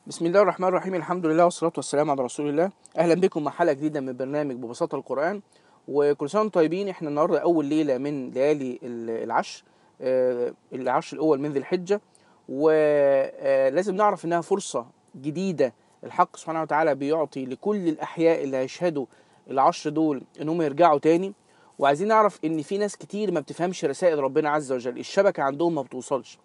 بسم الله الرحمن الرحيم. الحمد لله والصلاة والسلام على رسول الله. أهلا بكم مع حلقة جديدة من برنامج ببساطة القرآن، وكل سنة وانتم طيبين. احنا النهاردة أول ليلة من ليالي العشر، العشر الأول من ذي الحجة، ولازم نعرف إنها فرصة جديدة. الحق سبحانه وتعالى بيعطي لكل الأحياء اللي هيشهدوا العشر دول إنهم يرجعوا تاني. وعايزين نعرف إن في ناس كتير ما بتفهمش رسائل ربنا عز وجل، الشبكة عندهم ما بتوصلش.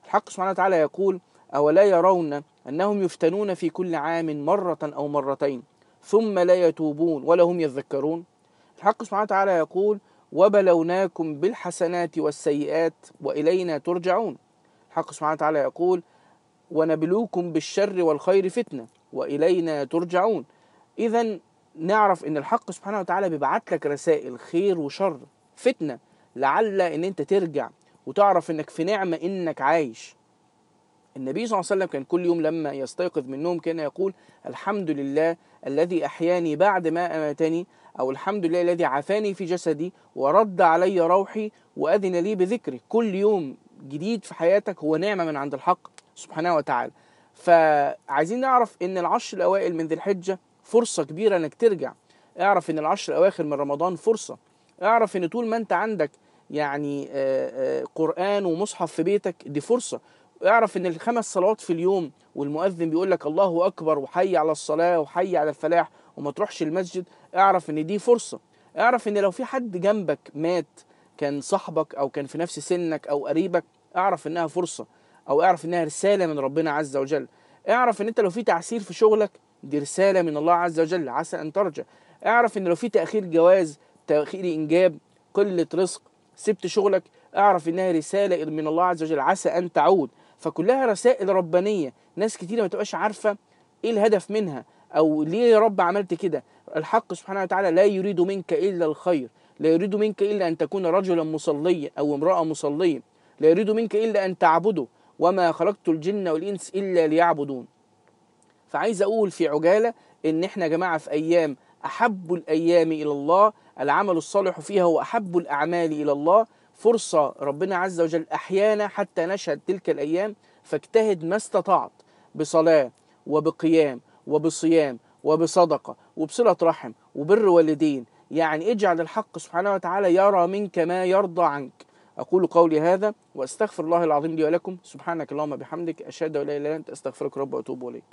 الحق سبحانه وتعالى يقول: أولا يرون أنهم يفتنون في كل عام مرة أو مرتين ثم لا يتوبون ولا هم يذكرون. الحق سبحانه وتعالى يقول: وبلوناكم بالحسنات والسيئات وإلينا ترجعون. الحق سبحانه وتعالى يقول: ونبلوكم بالشر والخير فتنة وإلينا ترجعون. إذن نعرف إن الحق سبحانه وتعالى بيبعت لك رسائل خير وشر، فتنة، لعل إن أنت ترجع وتعرف إنك في نعمة، إنك عايش. النبي صلى الله عليه وسلم كان كل يوم لما يستيقظ من النوم كان يقول: الحمد لله الذي أحياني بعد ما أماتني، أو الحمد لله الذي عافاني في جسدي ورد علي روحي وأذن لي بذكري. كل يوم جديد في حياتك هو نعمة من عند الحق سبحانه وتعالى. فعايزين نعرف إن العشر الأوائل من ذي الحجة فرصة كبيرة إنك ترجع. اعرف إن العشر الأواخر من رمضان فرصة. اعرف إن طول ما أنت عندك يعني قرآن ومصحف في بيتك دي فرصة. اعرف ان الخمس صلوات في اليوم والمؤذن بيقول لك الله اكبر وحي على الصلاة وحي على الفلاح وما تروحش المسجد، اعرف ان دي فرصة. اعرف ان لو في حد جنبك مات، كان صاحبك او كان في نفس سنك او قريبك، اعرف انها فرصة، او اعرف انها رسالة من ربنا عز وجل. اعرف ان انت لو في تعسير في شغلك دي رسالة من الله عز وجل، عسى ان ترجع. اعرف ان لو في تأخير جواز، تأخير انجاب، قلة رزق، سبت شغلك، اعرف انها رسالة من الله عز وجل، عسى ان تعود. فكلها رسائل ربانية. ناس كتير ما تبقاش عارفة ايه الهدف منها، او ليه يا رب عملت كده. الحق سبحانه وتعالى لا يريد منك الا الخير، لا يريد منك الا ان تكون رجلا مصليا او امرأة مصلية، لا يريد منك الا ان تعبده، وما خلقت الجن والانس الا ليعبدون. فعايز اقول في عجالة ان احنا يا جماعة في ايام احب الايام الى الله، العمل الصالح فيها هو احب الاعمال الى الله. فرصة ربنا عز وجل أحيانا حتى نشهد تلك الأيام، فاجتهد ما استطعت بصلاة وبقيام وبصيام وبصدقة وبصلة رحم وبر والدين. يعني اجعل الحق سبحانه وتعالى يرى منك ما يرضى عنك. أقول قولي هذا وأستغفر الله العظيم لي ولكم. سبحانك اللهم بحمدك، أشهد أن لا إله إلا أنت، أستغفرك رب وأتوب إليك.